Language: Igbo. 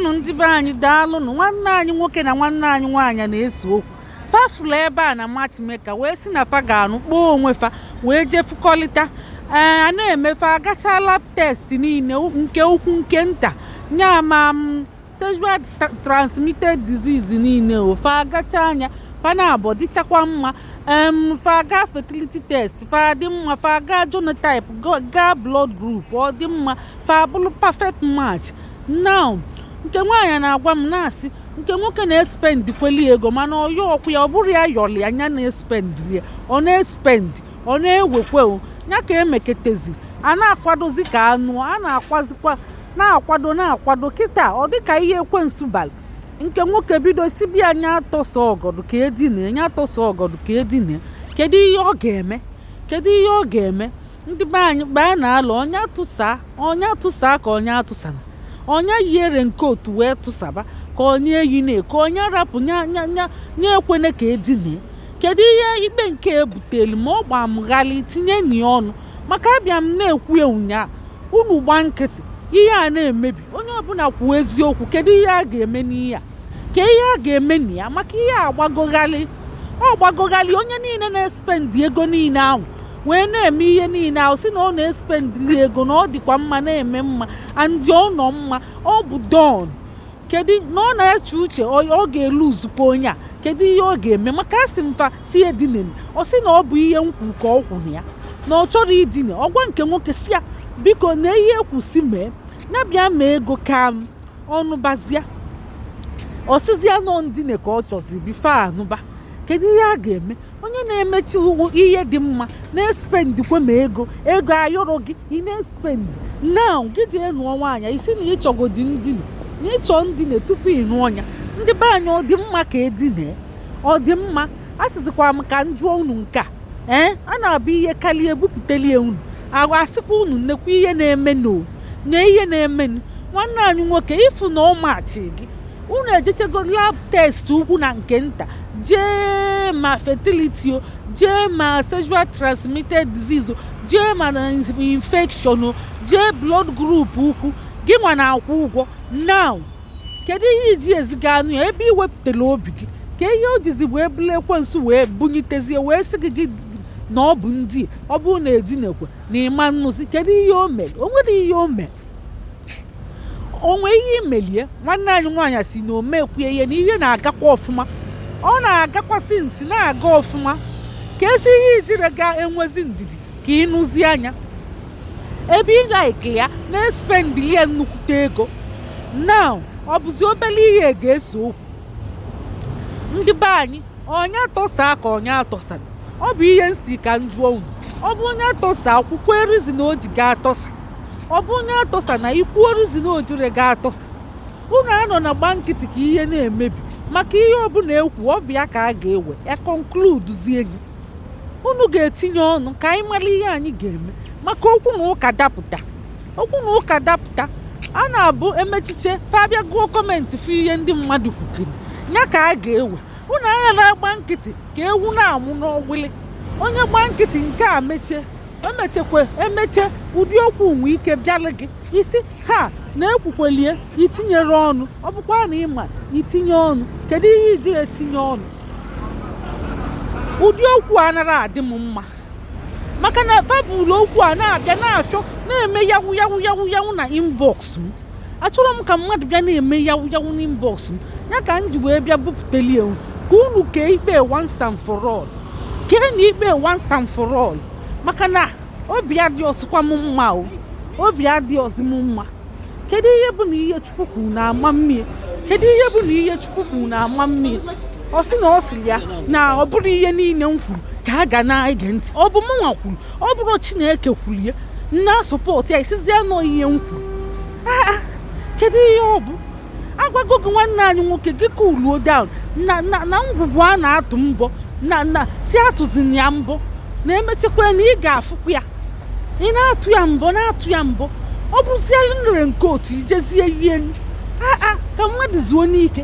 Ndewonụ, ndị be anyị, daalụnụ. Nwanne anyị nwoke na nwanne anyị nwaanyị na-ese okwu. Fa fụlụ ebe a na matchmaker wee sị na fa ga-anụ, kpọọ onwe fa wee jee fụkọlịta. Ee, a na-emefe agacha lab test niile, nke ukwu, nke nta, nya ma sexual transmitted disease niile o. Fa agacha anya fa na-abọ, dịchakwa mma. Fa ga fertility test, fa dị mma. Fa ga genotype, gaa blood group, ọ dị mma. Fa bụrụ perfect match. Now, nke nwaanyị na-agwa m, na-asị nke nwoke na-espend kweli ego, mana ọya ọkwụ ya, ọ bụrụ ya yọrọ ya, nya na-espend ya, ọ na-espend, ọ na-ewekwe o ya ka emeketezi. A na-akwadozi ka anụ a na-akwazikwa, na-akwado, na-akwado kịta. Ọ dịka ihe ekwensu balị. Nke nwoke bido sibia anya atọsa ọgọdụ ka edine nya, atọsa ọgọdụ ka edine. Kedu ihe ọ ga-eme? Kedu ihe ọ ga-eme? Ndị be anyị, kpaa na alụ ọnya tụsa, ọnya tụsa ka ọnya tụsana, ọnya yiere nke otu wee tụsaba ka onye eyi na ka onye rapụ nya nya nya nya ekwene ka edine. Kedu ihe ikpe nke ebutelu ma ọ gba m ghalị tinye nyi ọnụ? Maka abịa m na-ekwu ya ụnyaa, unu gba nkịtị. Ihe a na-emebi, onye ọbụla kwuo eziokwu. Kedu ihe a ga-eme n'ihe a? Ka ihe a ga-eme na ya, maka ihe a agbagoghalị, ọ gbagoghalị. Onye niile na-espend ego niile ahụ wee na-eme ihe niile ahụ, si na ọ na-espendili ego na ọ dịkwa mma, na-eme mma andị ọ nọ mma, ọ bụ don. Kedu na ọ na-eche uche ọ ga-elu uzukwa onye a? Kedu ihe ọ ga-eme? Maka asị mfa si edinen, ọ sị na ọ bụ ihe nkwu ka ọ kwuru ya, na ọ chọrọ idine. Ọgwa nke nwoke si ya, biko, na ihe ekwusi mee ya, bịa mee ego ka m ọnụ bazia. Ọsịzịa nọ ndine ka ọ chọzi before anụba. Kedu ihe a ga-eme? Onye na-emechi ihe dị mma na-espendikwe ma ego, ego ayọrọ gị, ị na-espend. Now gị jee nụọ nwaanyị, isi na ịchọgodi ndine, na ịchọ ndine tupu ị nụọ ya. Ndị be anyị, ọ dị mma ka edine? Ọ dị mma? A sịzikwa m ka m jụọ unu nke a. Ee, a na-abụ ihe karịa ebupụtelie unu agwa, asịkwa unu nnekwa ihe na-eme no na ihe na-emenụ. Nwanne anyị nwoke, ịfụ na ọ machi gị, unu ejechego lab test ukwu na nke nta, jee ma fertility o, jee ma sexual transmitted disease o, jee ma na infection o, jee blood group ukwu, gị nwa na-akwụ ụgwọ. Now, kedu ihe iji eziga anụ ya ebe ị wepụtara obi gị? Ka ihe o jizi wee bụrụ ekwensu wee bunyitezie wee sị gị gị na ọ bụ ndị ọ bụrụ na edinekwe na ịma nnụzi. Kedu ihe o mere? O nwere ihe o mere? Onwe ihe imelie? Nwanne anyị nwaanyị si na o mekwue ihe, na ihe na-agakwa ọfụma, ọ na-agakwasị nsi na-aga ọfụma. Ka esi ihe ijire ga enwezi ndidi ka ịnụzi anya ebe ị like ya na-espendili ya nnukwute ego. Now, ọ bụzi obere ihe ga-ese okwu. Ndị be anyị, onye atọsa ka onye atọsara? Ọ bụ ihe nsi ka m jụọ unu. Ọ bụ onye atọsa akwụkwọ erizi na o ji ga atọsa? Ọ bụ onye atọsa na ikwuo reason o jiri ga atọsa? Unu anọ na gba nkịtị ka ihe na-emebi, maka ihe ọbụla ekwu, ọ bụ ya ka a ga-ewe ya concludezie gị. Unu ga-etinye ọnụ ka anyị mara ihe anyị ga-eme, maka okwu na ụka dapụta, okwu na ụka dapụta. A na-abụ emechiche, fa bịa gụọ comment, fụ ihe ndị mmadụ kwukiri, ya ka a ga-ewe. Unu anya na-agba nkịtị ka ewu na-amụ n'ọgbịlị. Onye gba nkịtị nke a mechie, emechekwe emeche, ụdị okwu nwe ike bịalụ gị isi ha na-ekwukwelie itinyere ọnụ. Ọ bụkwa na ịma itinye ọnụ, kedu ihe iji etinye ọnụ? Ụdị okwu a nara adị m mma, maka na fabụlụ okwu a na-abịa na-achọ na-eme yawu yawu yawu yawu na inbox m. Achọrọ m ka mmadụ bịa na-eme yawu yawu na inbox m. Ya ka m ji wee bịa bupụtelie unu ka unu kee ikpe once and for all. Kee na ikpe once and for all, maka na obi adịghịzikwa m mma o, obi adịghịzi m mma. Kedu ihe bụ na ihe Chukwu kwuru na ama mmie? Kedu ihe bụ na ihe Chukwu kwuru na ama mmie? Ọ sị na ọ sịrị ya na ọ bụrụ ihe niile m kwuru ka a ga na-ege ntị. Ọ bụ mụnwa kwuru? Ọ bụrụ Chineke kwuru ya na support ya, isizie nọ ihe m kwuru. Aa, kedu ihe ọ bụ? Agwago gị, nwanne anyị nwoke, gị cooluo down na ngwugwu a na-atụ mbọ na si atụzina ya mbọ, na emechakwa na ị ga-afụkwa ya. Ị na-atụ ya mbọ, na-atụ ya mbọ, ọ bụrụziala nre nke otu ijezie yie aa ka mmadụ zuo n'ike.